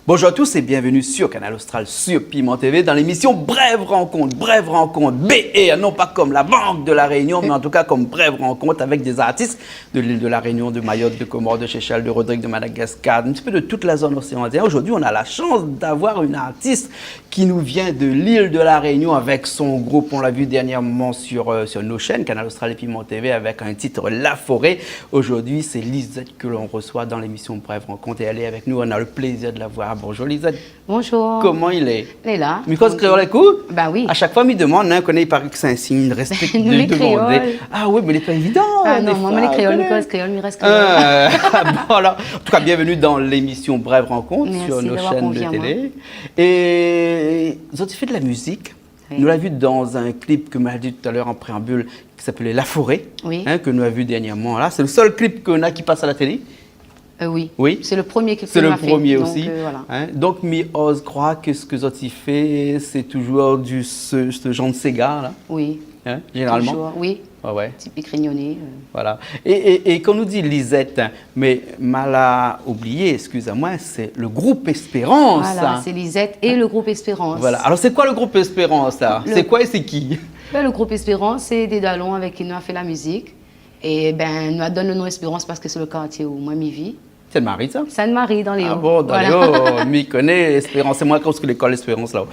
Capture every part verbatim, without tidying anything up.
Bonjour à tous et bienvenue sur Kanal Austral, sur Piment T V, dans l'émission Brève Rencontre. Brève Rencontre, B R, non pas comme la Banque de la Réunion, mais en tout cas comme Brève Rencontre avec des artistes de l'île de la Réunion, de Mayotte, de Comores, de Seychelles, de Rodrigues, de Madagascar, un petit peu de toute la zone océan Indien. Aujourd'hui, on a la chance d'avoir une artiste qui nous vient de l'île de la Réunion avec son groupe. On l'a vu dernièrement sur, euh, sur nos chaînes, Kanal Austral et Piment T V, avec un titre, La Forêt. Aujourd'hui, c'est Lisette que l'on reçoit dans l'émission Brève Rencontre et elle est avec nous. On a le plaisir de la voir. Bonjour Lisette. Bonjour. Koman i lé ? Lé la. Mi koz kréol èk ou ? Ba oui. A shak foi mi demann, in, koné, i paré ke sé in sign de respé de domander. Nou lé kréol. A oui, mé lé pa évidan, défoi, koné. A non, moin, moin lé kréol, mi koz kréol, mi rès kréol. Euh, bon, alors, en tout cas, bienvenue dans l'émission Brève Rencontre sur nos chaînes de télé. Merci d'avoir convié à moi. É zot i fé de la mizik. Oui. Nou la vi dan in klip ke ma la di talèr an préanbil, ki s'appelait La Forêt, oui, in, ke nou la vi dernièrman la. Sé le sèl klip ke na ki pas a la télé. Euh, oui. Oui. C'est le premier clip que ma fait, donc, euh, voilà. C'est le premier aussi, in. Donk, mi oz kroir ke sak zot i fé, sé toujour du, ce, ce genre de séga la. Oui. In, zénéralman. Toujours, oui. Ouais, ouais. Tipik rényoné, euh. Voilà. É, é, é kan nou di Lisette, mé ma la oublié, excusez-moi, c'est le groupe Espérance. Voilà, c'est Lisette et le groupe Espérance. Voilà. Alors, c'est quoi le groupe Espérance, là ? Le... C'est quoi et c'est qui ? Ben, le groupe Espérance, c'est des dalons avec qui nou la fé la mizik. É ben, nou la donn le nom Espérance parske sé le kartié ousa moin mi vi. Sainte-Marie, sa ? Sainte-Marie, dan lé O. A bon, dan lé O. Voilà. Mi koné Espérance, sé moin ki koz lékol Espérance la-o.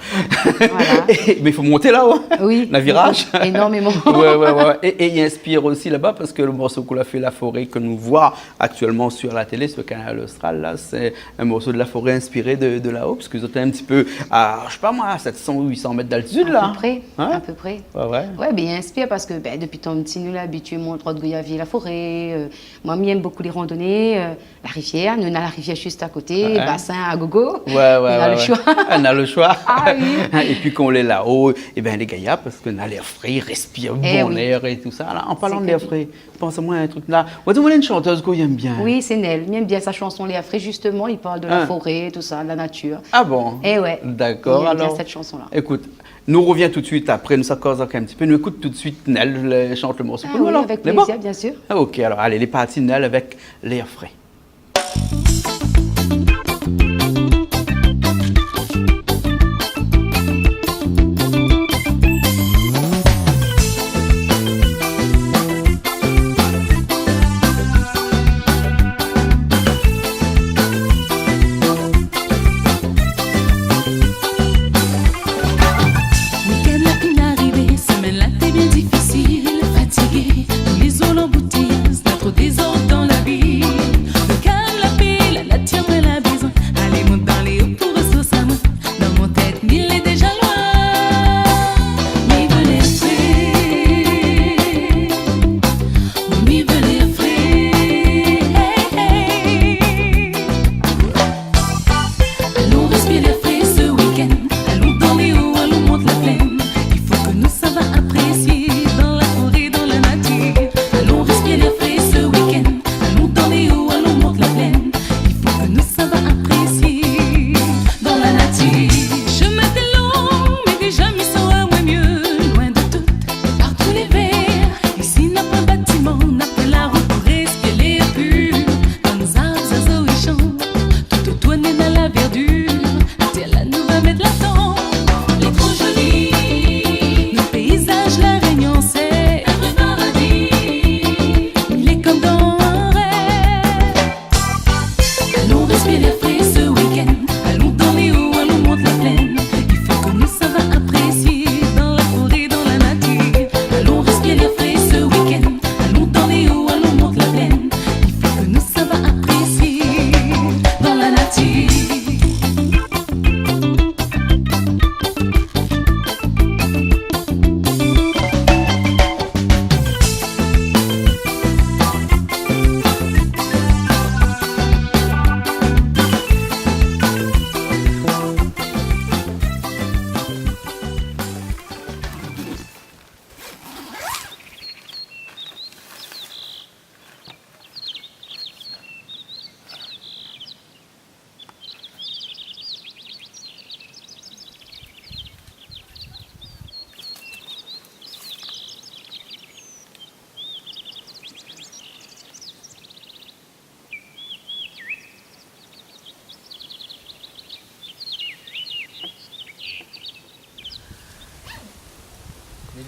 Voilà. É, mé i fo monté la-o, in. Oui. Na viraz. Énormément. Ouais, ouais, ouais. É, é i inspir osi laba, parske le morso k'ou la fé, La Forêt, ke nou voi aktièlman sur la télé, sur Kanal Austral, la, sé in morso de la forêt inspiré de, de là-haut, parske zot lé in ti pé a, mi sé pa moin, sèt san ou uit san mèt d'altitid, la. À peu près, in ? À peu près. Ouais, ouais. Ouais, ben, i inspir parske, ben, dopi tan pti, nou lé abitié, mon androi de Gouyavie, La Forêt, euh, moin, mi èm bokou lé randoné, euh, la rivièr, nou na la rivièr zis a koté, ouais, basin a gogo. Ouais, ouais, ouais. Nou na le shoi. Nou na le shoi. A oui. É pi kan ou lé la-o, é ben, lé gayar parske na lèr fré, i respir bon lèr é tousa. É oui. La, an parlan de lèr fré, pans amoin in trik la. Ou la di amoin in shantèz ke ou èm bien. Oui, sé Nel. Mi èm bien sa shanson, Lèr fré, justement, i parl de la forêt, tout ça, de la nature. A bon ? É ouais. D'accord, alors. Mi èm bien sèt shanson-la. Écoute, nou rovien tout de suite apré, nou sa koz ankor in ti pé. Nou ékout tout de suite Nel, le, shant le morso pou nou, alor. A oui, avec plaisir, bien sûr. Lé bon ? A, OK, alors, allez, lé parti, Nel avec Lèr fré. Week-end la fine arivé, semèn la té bien difisil, fatigé, tou lé zour anboutiyaz, na tro dézord dan la vil.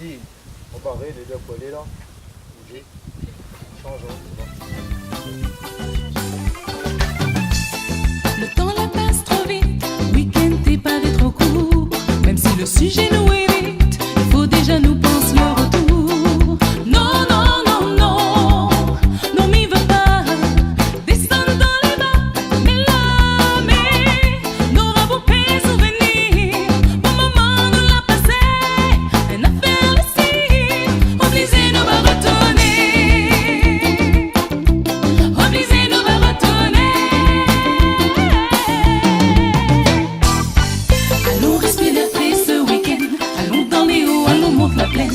Wi, on va arèt de, de koulé la. Bouzé. Shanzon, sé bon. Le temps la passe trop vite, week-end té paré trop court. Même si le sujet nous évite, il faut déjà nous penser le retour. Non, non, non, non, non, mi vé pa désann dan lé ba, mé la, mé nora bonpé souvenir. Bon moman nou la pasé, in afèr de sir, oblizé nou va retourné. Oblizé nou va retourné. Alon respir lèr fré se week-end, alon dan lé o, alon mont la plèn.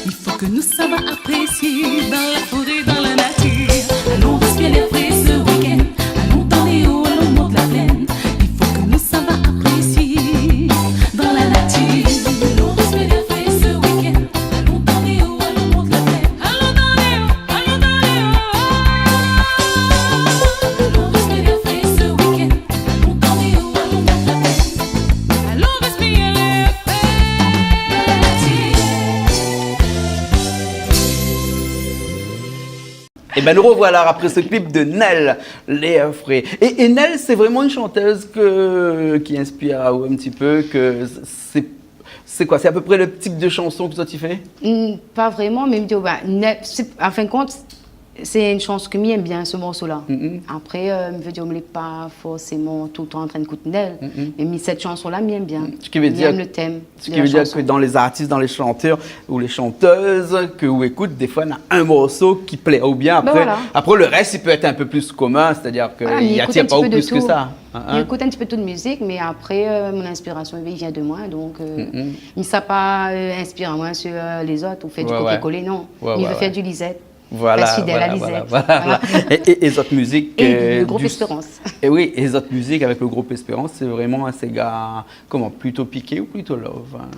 I fo ke nou sava aprésié dan la foré, dan la natir. Alon respir lèr fré se week-end, alon dan lé o, alon mont la plèn. I fo ke nou sava aprésié dan la natir. Alon respir lèr fré se week-end, alon dan lé o, alon mont la plèn. Alon dan lé o, alon dan lé o. Alon respir lèr fré se week-end, alon dan lé o, alon mont la plèn. Alon respir lèr fré. Ében, nou revoilà apré se klip de Nel, Lèr fré. É, é Nel, sé vréman in shantèz ke, ki inspir aou in ti pé, ke sé, sé koi ? Sé a pé pré le tip de shanson ke zot i fé ? Hmm, pa vréman, mé mi di, ba, Nel, sé, an fin de kont, sé in shanson ke mi èm bien, se morso-la. Mhm. Apré, euh, mi vé dir, mi lé pa forséman toultan antrin ékout Nel, mhm, mé mi, sèt shanson-la, mi èm bien. Mhm. Mi èm le tèm de la shanson. Sak i vé dir ke dan lé zartis, dan lé shantèr ou lé shantèz ke ou ékout, défoi, na in morso ki plé aou bien. Ben apré, voilà. Apré, le rès, i pé èt in pé pli komin, sétadir ke i atir pa ou plis ke sa. Voilà, mi ékout in ti pé de tou. Hein, hein. Mi ékout in ti pé tout mizik, mé apré, euh, mon inspirasion, i vien de moin, donk, euh, mhm, mi sa pa, euh, inspir amoin su, euh, lézot, ou fé du kopié-kolé, non. Ouais, ouais. Mi vé fé du Lisette. Voilà, voilà, voilà. Rès fidèl a Lisette. Voilà, voilà. É, é, é zot mizik, é, euh, le group Espérance. É wi, é zot mizik avèk le group Espérance, sé vréman in séga, koman, plito piké ou plito love, hein ?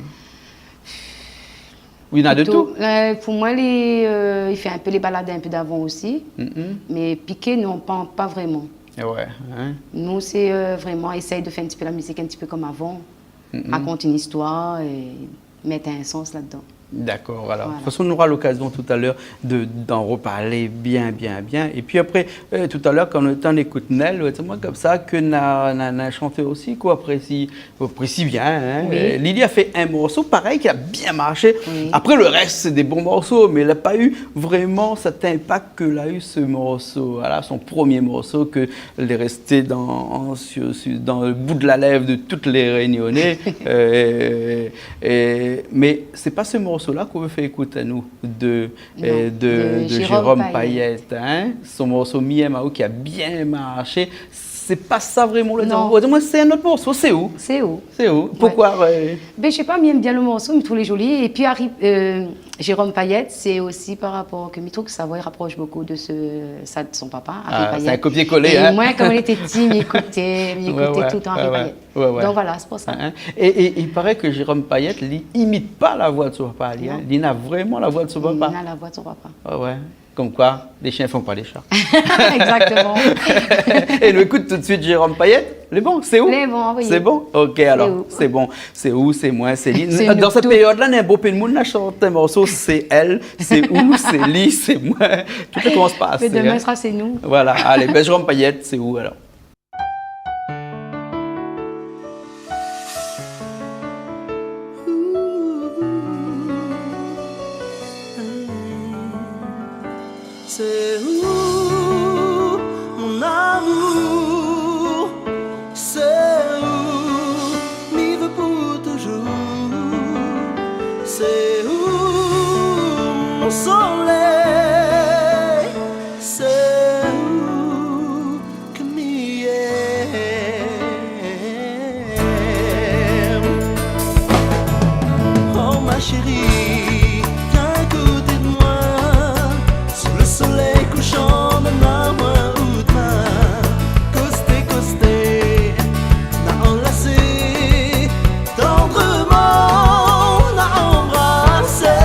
Wi, na de tout. Plito, euh, pou moin, lé, euh, i fé in pé lé balad in pé davan osi. Mhm. Mé piké, non, pa, pa vréman. É ouais, hein. Nou, sé, euh, vréman éséy de fé in ti pé la mizik, in ti pé kom avan. Mhm. Rakont in istoir é mèt in sans ladan. Dakor, alor. Voilà. De tout fason, nou nora lokazion talèr de, d'an reparlé bien, bien, bien. É pi apré, euh, talèr, kan nou, kan nou ékout Nel, ouais, sé moin konmsa ke na, na, na shantèr osi, koi, apré si, apré si bien, hein. Wi. Euh, Lili la fé in morso parèy ki la bien marshé. Wi. Apré, le rès, sé dé bon morso, mé la pa u vréman sèt inpak ke la u se morso. Voilà, son promié morso ke lé rèsté dan, an, su, su, dan le bout de la lèv de tout lé Rényoné. Euh, é, mé sé pa se morso-la k'ou vé fé ékout anou, de, non, euh, de, de Jérôme Payet, hein. Son morso Mi èm aou ki la bien marshé. Sé pa sa vréman le... Non. Ou di amoin, sé in ot morso, Sé ou. Sé ou. Sé ou. Ouais. Poukoi, euh ? Ben, mi sé pa, mi èm bien le morso, mi trouv li zoli. É pi, Harry, euh, Jérôme Payet, sé osi par rapor ke mi trouv ke sa voi i raprosh bonpé de se, sa de son papa, Harry Payet. Ah, sé in kopié-kolé, hein. É moin, kan mi lété pti, mi ékouté, mi ékouté toultan Harry Payet. Ouais, ouais. Donk voilà, sé pou sa. Hein, hein. É, é i paré ke Jérôme Payet, li imit pa la voi de son papa, li, hein. Non. Li na vréman la voi de son papa. Li na la voi de son papa. Ouais, ouais. Konmkoi, lé shien i fon pa lé sha. Exactement. É nou ékout tout de suit Jérôme Payet. Lé bon, Sé ou. Lé bon, oui. Sé bon ? Ok, alor. Sé ou. Sé bon. Sé ou, sé moin, sé li. Sé nou tout. Dan sèt périod-la, na bonpé d'moun la shant in morso, sé èl, sé ou, sé li, sé moin. Tout i komans par Sé, hein. Mé domin sra Sé nou. Voilà, alé, ben, Jérôme Payet, Sé ou, alor. Sé ou, mon amour, sé ou, mi vé pou touzour. Sé ou, mon solèy, sé ou ke mi èm. Oh, ma chérie, viens à côté de moi, sous le soleil couchant, donne-moi un bout de main. Kosté, kosté, na anlasé, tendrement, na anbrasé.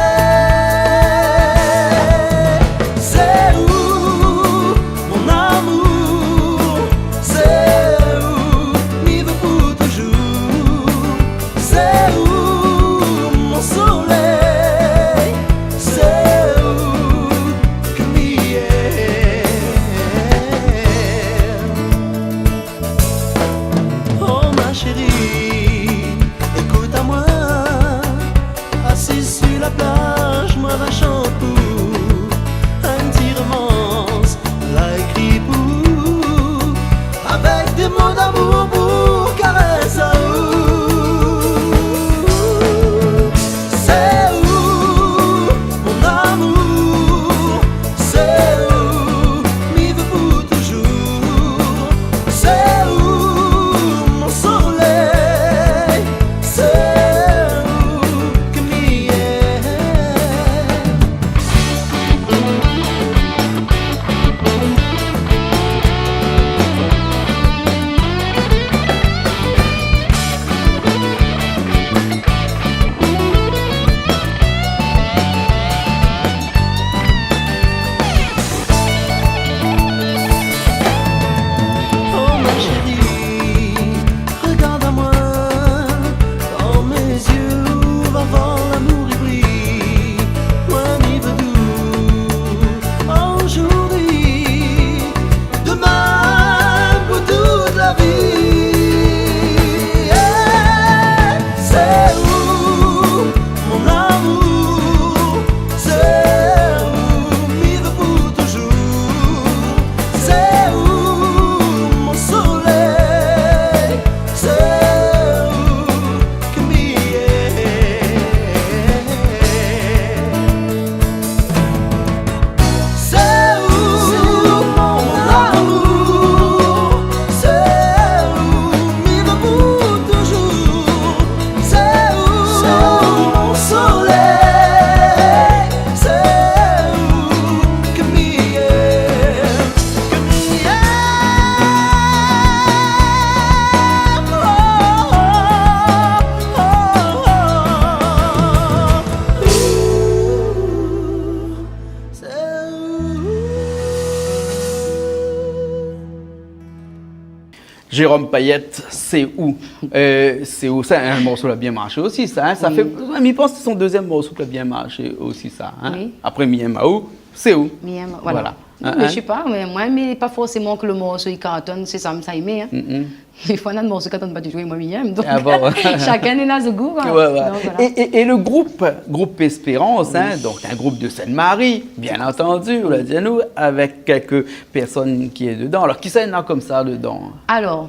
Jérôme Payet, Sé ou. Euh, Sé ou, sa, in morso la bien marshé osi, sa, in. Sa fé, mi pans sé son dézièm morso ki la bien marshé osi, sa, in. Apré Mi yèm aou, Sé ou. Mi yèm, voilà. Non, mé mi sé pa, mé moin, mé pa forséman ke lo morso i kartone, sé sa, mi sa èmé, in. Défoi, néna morso i kartone pa ditou, é moin, mi yèm. Donk, shakinn néna son gou, koi. Donk, voilà. É, é, é lo group, group Espérance, in, donk in group de Sainte-Marie, bien antandi, ou la di anou, avèk kèlk pèrsone ki lé dedan. Alor, kisa néna konmsa dedan ? Alor,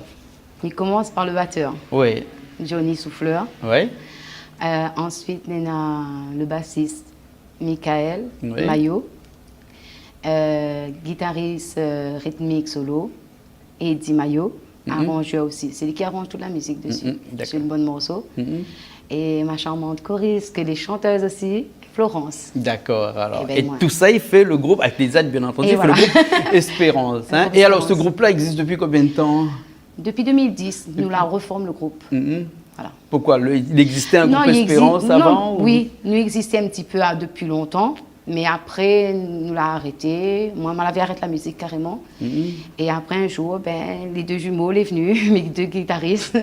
mi komans par lo batèr. Johnny Souffleur. Euh, ansuit, néna lo basis, Michael Maillot. Euh, gitaris, euh, ritmik solo, Eddy Maillot, aranjèr osi. Sé li ki aranj tout la mizik dési. Sé in bon morso. É ma sharmant korist, ke lé shantèz osi, Florence. Dakor, alor. É tousa i fé lo group, avèk lé zèd, bien antandi, i fé lo group Espérance, in. É alor, se group-la i égzis dopi konbien de tan ? Dopi deux mille dix, nou la reform lo group. Voilà. Poukoi ? Lo, i égzisté in group Espérance avan, ou ? Non, oui, nou égzisté in ti pé, a, dopi lontan, mé apré, nou la arété. Moin, moin lavé arèt la mizik karéman. É apré, in zour, bin, lé dé zimo lé vni, mé dé gitaris,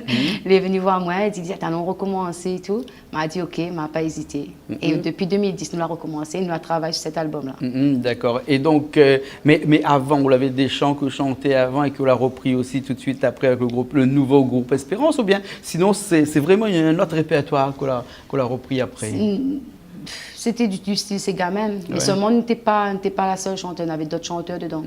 lé vni voir moin, i di, « Atann, nou rokomans é tou. » Ma di, « Ok », ma pa ézité. É dopi deux mille dix, nou la rokomansé, nou la travay su sèt albom-la. Dakor. É donk, euh, mé, mé avan, ou lavé dé shan ke ou shanté avan é ke ou la repri osi tout suit apré avèk lo group, lo nouvo group Espérance, oubien sinon, sé, sé vréman in not répertoir ke ou la, ke ou la repri apré ? Sé, pff, sété du, du stil séga mèm. Mé solman, nou té pa, nou té pa la sèl shantèr, navé dot shantèr dedan.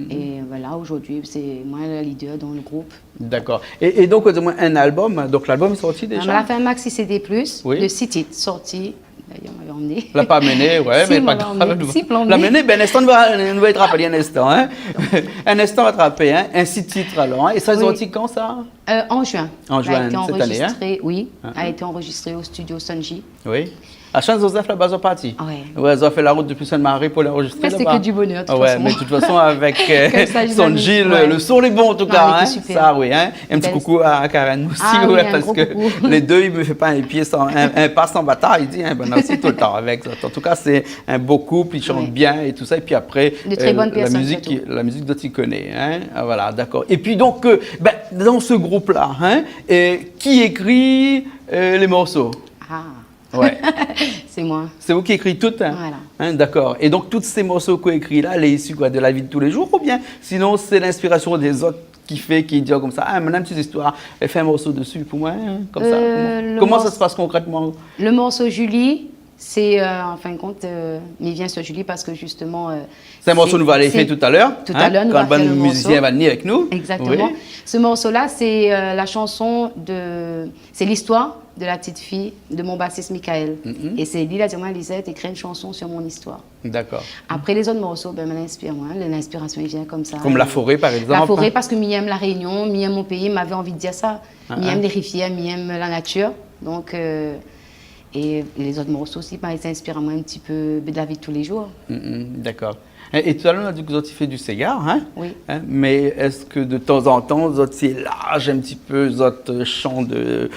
É voilà, zordi, sé moin la leader dan lo group. Dakor. É, é donk, ou di amoin in albom, donk lalbom lé sorti déza ? Nou la fé in maxi CD plus, de six titres sorti. Dayèr, moin lavé amené. La pa amené, ouais, mé pa grav. Si, moin lavé amené. Si, moin lavé amené. La amené, bin, in instan, nou va, nou va trap ali in instan, in. In instan, va trapé, in. In six titres, alor, in. É sa la sorti kan, sa ? Euh, en juin. En juin, sèt ané, in ? La été anrejistré, oui, la été anrejistré o studio Son'J. Oui. Ashans Joseph laba, zot la parti. Ouais. Ouais, zot la fé la rout dopi Sainte-Marie pou alé anrejistré laba. Mé sété ke du bonèr, de tout fason. Ah ouais, mé de tout fason, avèk, euh, Son'J, lo son lé bon, an tou ka, in. Ah, lété super. Sa, oui, in. In ti koukou à Karen osi, ouais, parske lé dé i fé pa in pié san, in, in pa san batay, i di, in, bin, osi toultan avèk zot. An tou ka, sé in bo koup, i shant bien é tousa. É pi apré, de très bonnes personnes, surtout. La mizik, la mizik zot i koné, in. Ah, voilà, dakor. É pi donk, euh, bin, dan se group-la, in, é ki ékri, euh, lé morso ? Ah. Ouais. Sé moin. Sé ou ki ékri tout, in ? Voilà. In, dakor. É donk, tout sé morso ke ou ékri la, lé isi koi, de la vi de tou lé zour, oubien sinon sé linspirasion dé zot ki fé, ki di konmsa, « Ah, moin néna in ti zistoir, é fé in morso dési pou moin, in », konmsa ? Euh, koman, koman sa se pas konkrètman ? Le morso Julie, sé, euh, an fin de kont, euh, mi vien su Julie parske zistoman, euh, Sé in morso nou va alé fé talèr, in, kan bann mizisien va vni avèk nou. Exactement. Oui. Se morso-la, sé, euh, la shanson de, sé listoir de la ti fiy de mon basis Michael. É sé li la di amoin, « Lisette, ékri in shanson su mon istoir. » Dakor. Apré, lé zot morso, bin, moin la inspir amoin, linspirasion i vien konmsa. Kom La Forêt, par égzanp. La Forêt, parske mi yèm La Rénion, mi yèm mon péi, mi lavé anvi de dir sa. Mi yèm lé rivièr, mi yèm la natir. Donk, euh, É lé zot morso osi, bin, i inspir amoin in ti pé de la vi de tou lé zour. Mm, mm, dakor. É, é talèr, ou la di ke zot i fé du séga, in ? Oui. In, mé èske de tan zan tan, zot i élarj in ti pé zot, euh, shan de,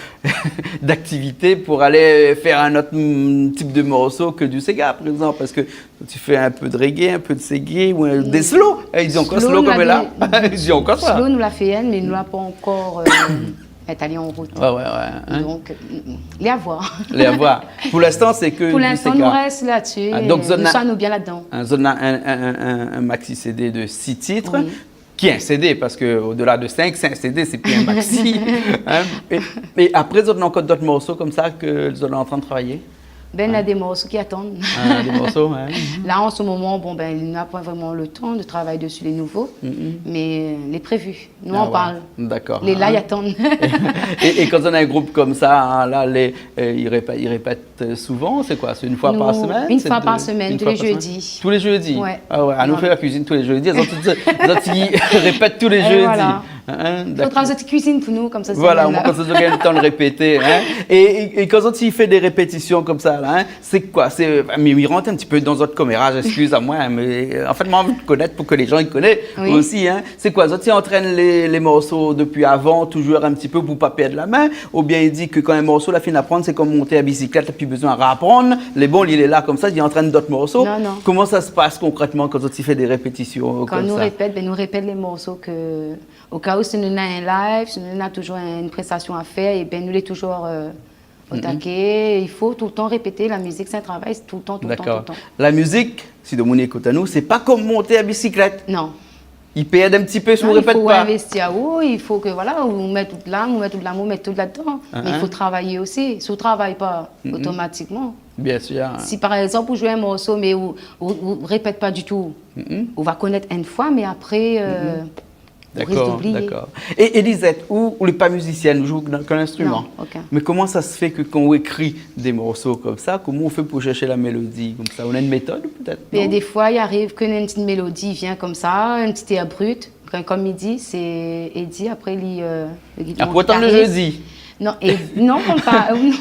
d'aktivité pou alé fé in ot, mm, tip de morso ke du séga, par égzanp ? Parske zot i fé in pé de reggae, in pé de séga, ou, euh, dé slow. É, i di ankor slow, kom la di. Slow, nou la fé inn, mé nou la pa ankor, euh, mèt ali an rout. Ouais, ouais, ouais, in. Donk, mm, mm. Lé a voir. Lé a voir. Pou linstan, sé ke du séga. Pou linstan, nou rès la dsi. Ah, donk, nou sava bien ladan. In, zot néna in, in, in, in, in maxi CD de six titres, ki lé in CD, parske odela de cinq, sé in CD, sé pi in maxi. In. É, é apré, zot néna ankor dot morso konmsa ke zot lé antrin travay ? Bin, néna dé morso ki atann. Ah, dé morso, ouais. La, an se moman, bon, bin, nou na pa vréman le tan de travay dési lé nouvo, mé, euh, lé prévu. Nou an parl. Ah ouais. Dakor. Lé la, i atann. É, é kan ou néna in group konmsa, in, la, lé, euh, i répèt, i répèt, euh, souvan, sé koi ? Sé in foi par semèn ? Nou, in foi par semèn, tou lé jeudi. Tou lé jeudi ? Ouais. Ah ouais, anou fé la kuizine tou lé jeudi, zot, zot, zot i répèt tou lé jeudi. É voilà. In, dakor. Fodra zot i kuizine pou nou, konmsa, sé bien la. Voilà, omoin konmsa zot i gingn le tan de répété, in. É, é, é kan zot i fé dé répétision konmsa la, in, Sé koi ? Sé, mé, mi rant in ti pé dan zot komeraz, eskiz amoin, mé, euh, an fèt, moin la anvi konèt pou ke lé zan i koné osi, in. Oui. Sé koi ? Zot i antrèn lé, lé morso dopi avan, touzour in ti pé pou pa pèrd la min, oubien i di ke kan in morso la fine aprann, sé kom mont a bisiklet, la pi bézoin raprann, lé bon, li lé la konmsa, i antrèn dot morso. Non, non. Koman sa se pas konkrètman kan zot i fé dé répétision konmsa ? Kan nou répèt, bin, nou répèt lé morso ke, o ka Ah oui, si nou néna in live, si nou néna toujour in, in prestasion a fèr, é bin, nou lé toujour, euh, au taquet. I fo toultan répété. La mizik, sé in travay, sé toultan, toultan, toultan. Dakor. La mizik, si domoun i ékout anou, sé pa kom mont a bisiklèt. Non. I pèrd in ti pé si ou répèt pa. Non, i fo investi aou, i fo ke, voilà, ou mèt tout lam, ou mèt tout lamour, ou mèt tout ladan. Mé i fo travay osi. Si ou travay pa, otomatikman. Bien sûr. Si par égzanp ou zoué in morso, mé ou, ou, ou répèt pa ditou, ou va konèt in foi, mé apré, euh, ou risk d'oublié. Dakor, dakor. É, é Lisette, ou, ou lé pa mizisièn, ou zoué okin instriman. Non, okin. Mé koman sa sé fé ke kan ou ékri dé morso konmsa, koman ou fé pou shèrsh la mélodi konmsa ? Ou néna in métod, pétèt, non ? Mé défoi, i ariv ke in ti mélodi i vien konmsa, in ti èr brut. Kan, kom i di, sé Eddy, apré li, euh, le gitaris. Apré ou atann le jeudi. Non, é, non, pa, non,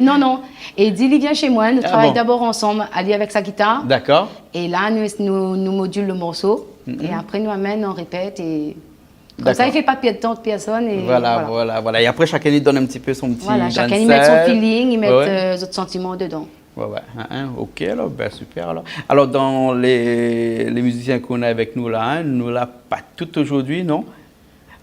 non, non. Eddy, li vien shé moin, nou travay dabor ansanm, ali avèk sa gitar. Dakor. É la, nou, nou, nou modil le morso. É apré, nou amèn, nou répèt, é konmsa, i fé pa pèrd tan pèrsone, é voilà, voilà, voilà. É apré, shakinn i donn in ti pé son ti grin de sèl. Voilà, shakinn i mèt son feeling, i mèt, euh, zot santiman dedan. Ouais, ouais. Hein, hein, ok, alor, bin, super, alor. Alor, dan lé, lé mizisien k'ou na avèk nou la, hein, nou la pa tout zordi, non ?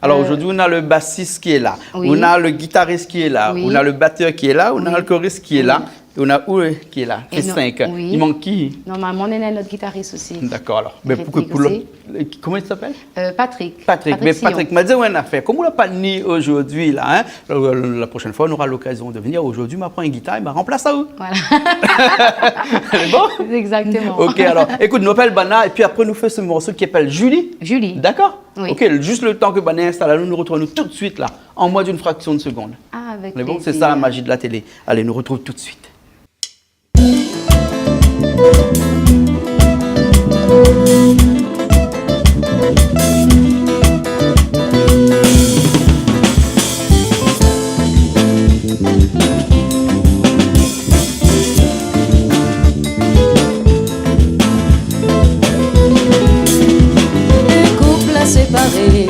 Alor, euh, zordi, ou na le basis ki lé la, ou na le gitaris ki lé la, ou na le batèr ki lé la, ou na le koris ki lé la, ou na ou, euh, ki lé la. Fé sink. I mank ki ? Normalman, nou néna in ot gitaris osi. Dakor, alor. Mé pou ke, pou lot, euh, koman i apèl ? Euh, Patrick. Patrick, mé Patrick, ma di aou in afèr. Kom ou la pa ni zordi la, hein, la, la, la proshèn foi, ou nora lokazion de vnir. Zordi, ma pran in gitar, ma ranplas aou. Voilà. Sé bon ? Exactement. Ok, alor, ékout, nou apèl banna, épi apré, nou fé se morso ki apèl Julie. Julie. Dakor ? Oui. Ok, zis le tan ke banna i instal anou, nou rotrouv anou tout de suit la, an moin d'in fraksion de segonn. Ah, avèk plézir. Mé bon, sé sa la mazi de la télé. Alé, nou rotrouv tout de suit. In koup la séparé,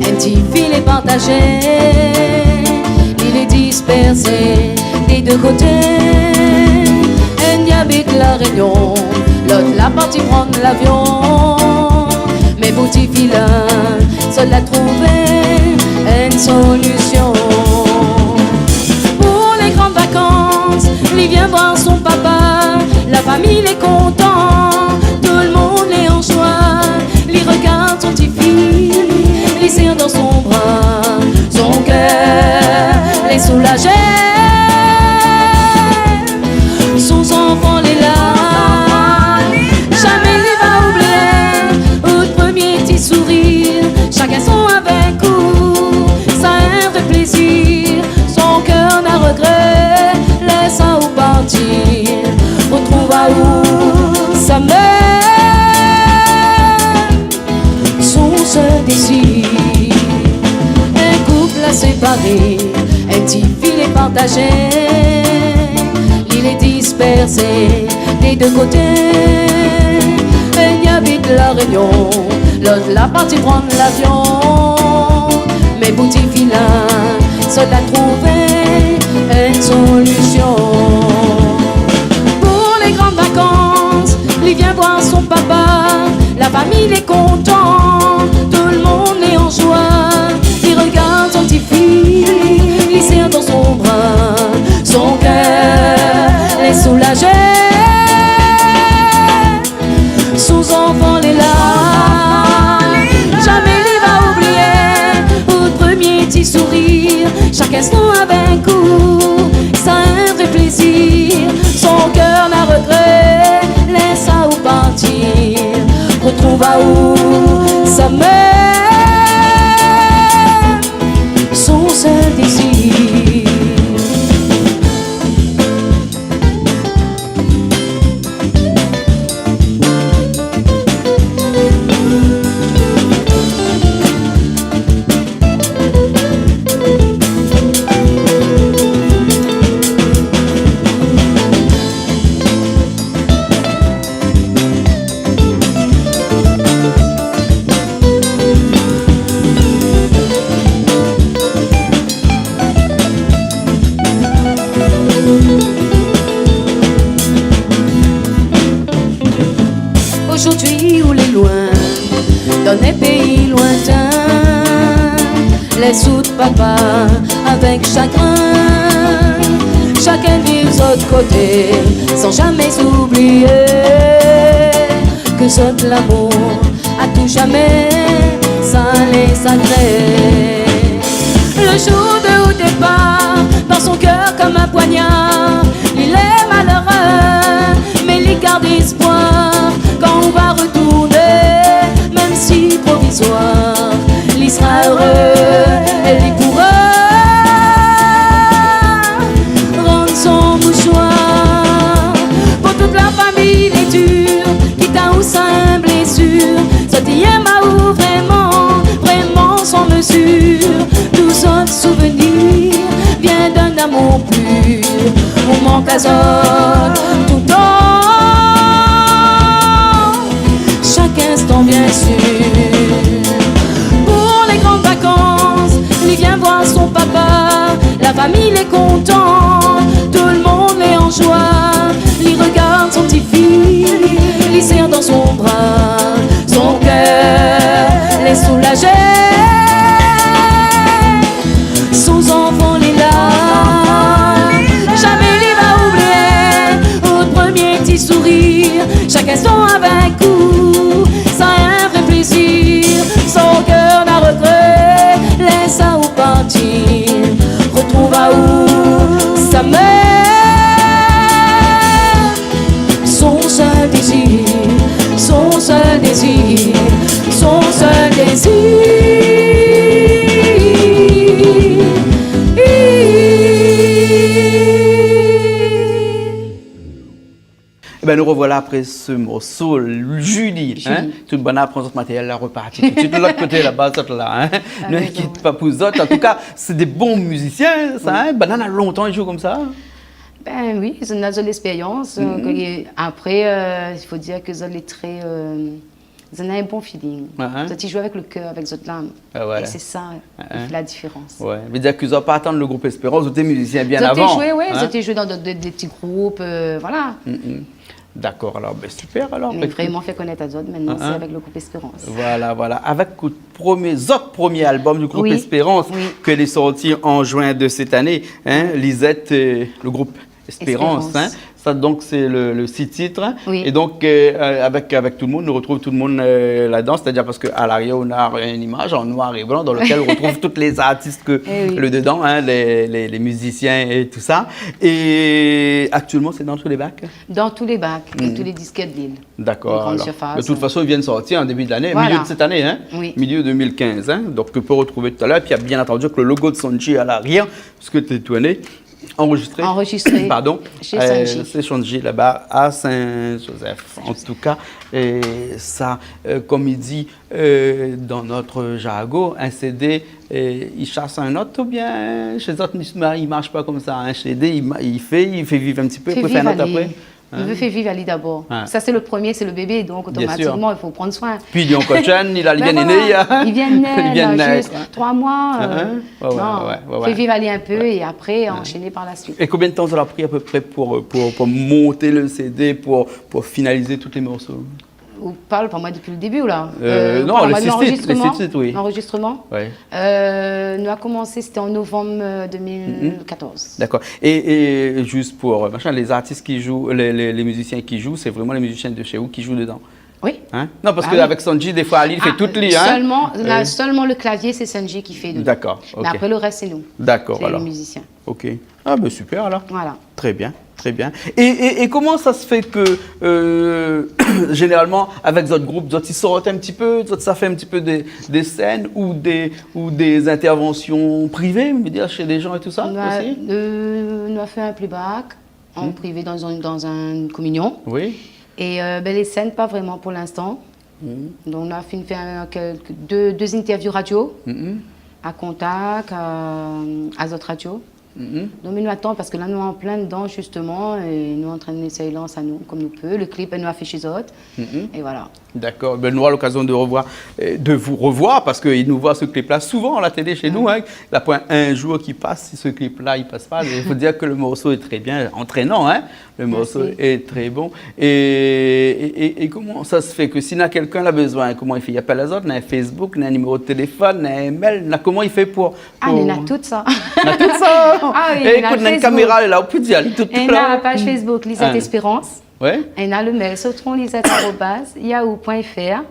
in ti fi lé partazé, li lé dispèrsé dé dé koté. Inn i abit La Rényon, lot la parti pran lavion. Mé pou ti fi la, zot la trouvé in solision. Pou lé gran vakans, li vien voir son papa, la fami lé kontan, tout le moun lé an joi. Li rogard son ti fi, li sèr dan son bra, son kèr lé soulazé. Son zanfan lé la, zamé li va oublié out promié ti sourir. Shak instan avèk ou, sa in vré plézir. Son kèr na regré, lès aou parti, rotrouv aou sa mèm. Son sèl dézir. In koup la séparé, in ti fi lé partazé, li lé dispèrsé dé dé koté. Inn i abit La Rényon, lot la parti pran lavion. Mé pou ti fi la, zot la trouvé in solision. Pou lé gran vakans, li vien voir son papa, la fami lé kontan, tout le moun lé an joi. Li rogard son ti fi, li sèr dan son bra, son kèr lé soulazé. Son zanfan lé la, zamé li va oublié out promié ti sourir. Shak instan avèk ou, sa in vré plézir. Son kèr na regré, lès aou parti, rotrouv aou sa mèm. Son sèl dézir. Shagrin, shakinn viv zot koté, san jamé oublié ke zot lamour a tou jamé salé, sakré. Le jour de out dépar, dan son kèr konm in poignard, li lé maléré, mé li gard éspoir kan ou va retourné, mèm si provizoir, li sra éré é li poura rann son mouchoir. Pou tout la fami lé dir, kit aou sa in blésir, zot i èm aou vréman, vréman san mezir. Tout zot souvenir vien d'in amour pur. Ou mank azot toutan, shak instan, biensir. Pou lé gran vakans, li vien voir son papa. La fami lé kontan, tout le moun lé an joi. Li regard son ti fi, li sèr dan son bra. Son kèr lé soulajé. Son zanfan lé la. Jamé li va oublié out promié ti sourir. Shak instan avèk ou, sa in vré plézir. San okinn regré, lès aou partir. Retrouv aou sa mèm. Son sèl dézir, son sèl dézir, son sèl dézir. Ében, nou revoila apré se morso, Julie, in. Julie. Tout banna pran zot matéryèl la, reparti tout suit lot koté laba, zot la, in. Ah, nou kit pa pou zot. An tou ka, sé dé bon mizisien, sa, in. Banna na lontan i zoué konmsa. Ben oui, zot na zot lespérians, ke, apré, i fo dir ke zot lé tré, zot na in bon feeling. Zot i zoué avèk le kèr, avèk zot lam. Ah ouais. É sé sa i fé la diférans. Ouais. Vé dir ke zot la pa atann le group Espérance, zot té mizisien bien avan. Zot té zoué, ouais, zot té zoué dan dé, dé ti group, voilà. Dakor, alor, ben, super, alor. Mé vréman fé konèt azot mintnan, sé avèk le group Espérance. Voilà, voilà. Avèk out promié, zot promié album du group Espérance, ke lé sorti an juin de sèt ané, in, Lisette, le group Espérance, in. Espérance. Sa, donk, sé le, le sis tit. Oui. É donk, avèk, avèk tout le moun, nou retrouv tout le moun ladan, sétadir parske a larièr, nou na in imaz an noir é blan dan lekèl nou retrouv tout lé zartis ke le dedan, in, lé, lé, lé mizisien é tout sa. É aktièlman, sé dan tou lé bak ? Dan tou lé bak, dan tou lé diskèr de l'il. Dakor, alor. Lé grann sirfas, in. De tout fason, i vien sortir an débu de lané, milié de sèt ané, in. Oui. Milié deux mille quinze, in. Donk, ou pé retrouv talèr. Épi, na bien antandi le logo de Son'J à l'arrière, parske té tourné, anrezistré. Anrezistré. Pardon. Shé Son'J. Shé Son'J laba a Saint-Joseph. An tou ka, é sa, konm i di, dan nout jargon, in CD, i shas in ot, oubien shé zot, i marsh pa konmsa, in CD, i ma-, i fé, i fé viv in ti pé, apré i fé in ot apré. Nou vé fé viv ali dabor. Sa, sé le promié, sé le bébé, donk otomatikman, i fo pran soin. Pi li lé ankor jenn, li la, li vien né, li vien né, zis troi moi, non, fé viv ali in pé é apré, anshèn par la suit. É konbien de tan sa la pri a pé pré pou, pou, pou mont le CD, pou, pou finaliz tout lé morso ? Ou parl pa moin dopi le débu, la. Non, lé sis tit, lé sis tit, oui. L'anrezistrman. Nou la komansé, sété an novanm deux mille quatorze. Dakor. É, é zis pou, machin, lé zartis ki zoué, lé, lé, lé mizisien ki zoué, sé vréman lé mizisien de shé ou ki zoué dedan ? Oui. In ? Non, parske avèk Son'J, défoi, li, li fé tout li, in. Sèlman, la, sèlman le klavié, sé Son'J ki fé dedan. Dakor, OK. Mé apré, le rès, sé nou. Dakor, alor. Sé lé mizisien. OK. Ah, ben, super, alor. Voilà. Très bien, très bien. É, é, é koman sa se fé ke, zénéralman, avèk zot group, zot i sort in ti pé, zot sa fé in ti pé dé, dé sèn ou dé, ou dé intèrvansion privé, mi vé dir, shé dé jan é tout sa osi ? Nou la fé in playback an privé dan in, dan in kominion. Oui. É, ben, lé sèn, pa vréman pou linstan. Donk, nou la fine fé in, kèlk, dé, dé intèrviou radio, a Kontak, a, a zot radio. Mhm. Donk, mi atann, parske la, nou lé an plin dedan, zistoman, é nou lé antrin éséy lans anou, konm nou pé. Le klip, nou afish azot. Mhm. É voilà. Dakor. Bin, nou nora lokazion de revoir, euh, de vous revoir, parske i nou voi se klip-la souvan a la télé shé nou, hin. La poin in zour ki pas, si se klip-la i pas pa. I fo dir ke le morso lé tré bien, antrénan, hin. Le morso lé tré bon. Mersi. É, é, é, é koman sa se fé ke si na kèlkin la bezoin, koman i fé ? I apèl azot, na in Facebook, na in niméro de téléfone, na in mail, na, koman i fé pou, pou... Ah, nou na tout sa. Na tout sa. Ah oui, nou na le Facebook. É ékout, na in kaméra la, ou pé dir, alé tout... É nou na la paz Facebook Lisette Espérance. Ouais. É nou na le mail, sotron lisette arobase yahoo point F R.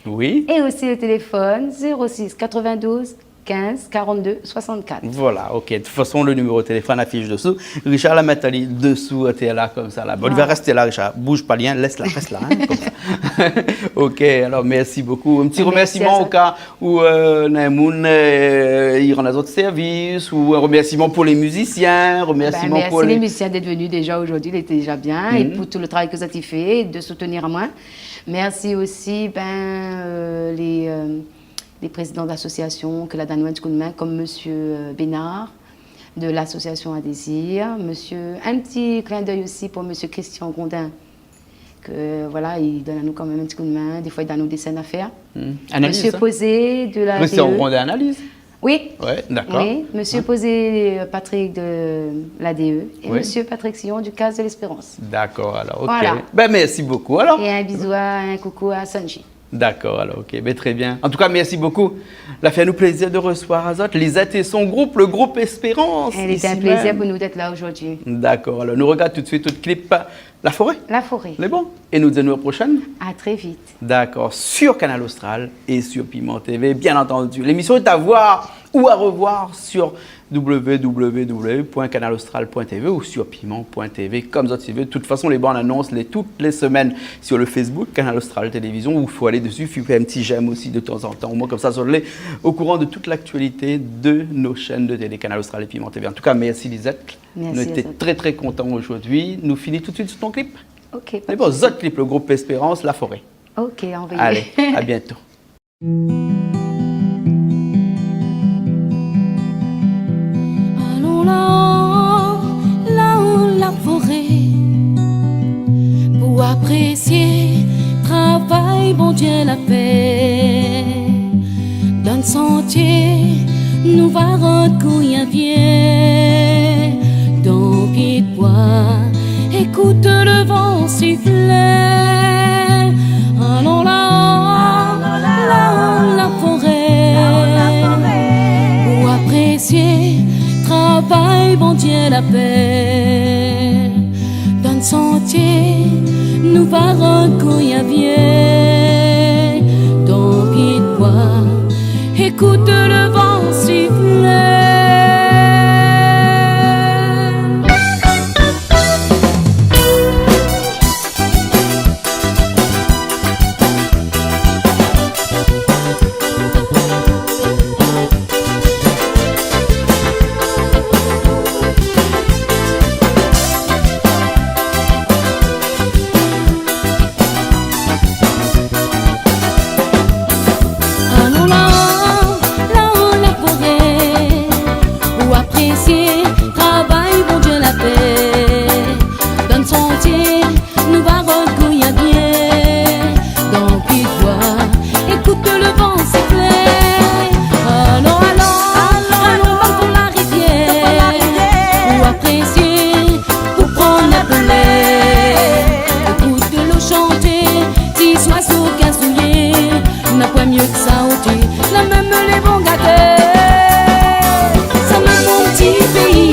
Oui. É osi le téléfone, zéro six quatre-vingt-douze quinze quarante-deux soixante-quatre. Voilà, ok. De tout fason, le niméro de téléfone i afish desou. Richard la mèt ali desou, atèr la, konmsa, la. Bon, li va rès la, Richard. Bouz pa, lé, lès la, rès la, hin, konmsa. Ok, alor, mersi bokou. In ti remèrsiman o ka ou, euh, na in moun, euh, i rann azot sèrvis, ou in remèrsiman pou lé mizisien, remèrsiman pou lé... Bin, mersi lé mizisien d'èt vni déza zordi, lété déza bien, é pou tout le travay ke zot i fé, de soutenir amoin. Mersi osi, bin, euh, lé, euh, lé prézidan d'asosiasion ke la donn anou in ti koudmin, konm mésyé, euh, Bénard, de l'asosiasion A Désir. Mésyé, in ti klin d'èy osi pou mésyé Christian Grondin, ke, voilà, i donn anou kanmèm in ti koudmin, défoi i donn anou dé sèn a fèr. Hmm. Mésyé Posé de la D E. Christian Grondin, Analyse ? Oui. Ouais, dakor. Oui, mésyé Posé, euh, Patrick de la D E é mésyé Patrick Sillon du Case de l'Espérance. Dakor, alor, ok. Voilà. Bin, mersi bokou, alor. É in bizou, in koukou a Sanji. Dakor, alor, ok. Bin, tré bien. An tou ka, mersi bokou. La fé anou plézir de resevoir azot, Lisette é son group, le group Espérance, isi mèm. Lété in plézir pou nou d'èt la zordi. Dakor, alor, nou rogard tout de suit out klip, La Forêt. La Forêt. Lé bon. É nou di anou a la proshèn. A tré vit. Dakor. Sur Kanal Austral é sur Piment T V, bien antandi. Lémision lé a voir ou a revoir sur w w w point kanal austral point t v ou sur piment point t v, konm zot i vé. De tout fason, lé bann anons lé tout lé semèn sur le Facebook Kanal Austral Télévision, ou fo alé desi, fé in ti j'aime osi de tan zan tan. Omoin, konmsa, zot lé o kouran de tout l'aktualité de nos chaînes de télé, Kanal Austral é Piment T V. An tou ka, mersi, Lisette. Mersi a zot. Nou lété tré, tré kontan zordi. Nou fini tout de suit sur ton klip. Ok, pa de sousi. Mé bon, zot klip, le group Espérance, La Forêt. Ok, anvoyé. Alé, a bientôt. Alon laò, laò la foré, pou aprésié travay Bondié la fé. Dan santié, nou va rod kouyé in pié. Dan pié d'boi, ékout le van siflé. Alon laò, laò la foré, pou aprésié travay Bondié la fé. Dan santié, nou va rod kouyé in pié. Dan pié d'boi, ékout le van siflé. Alon laò, laò la foré, pou aprésié travay Bondié la fé. Dan santié, nou va rod kouyé in pié. Dan pié d'boi, ékout le van siflé. Alon, alon, alon, alon, alon, alon la rivièr, pou aprésié, pou pran in pé lèr. Ékout lo shanté, ti zoizo gazouillé, na poin mié ke sa, oté, la mèm lé bon gatèr. Sa mèm mon ti péi,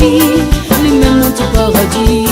Li mèm mon ti paradi.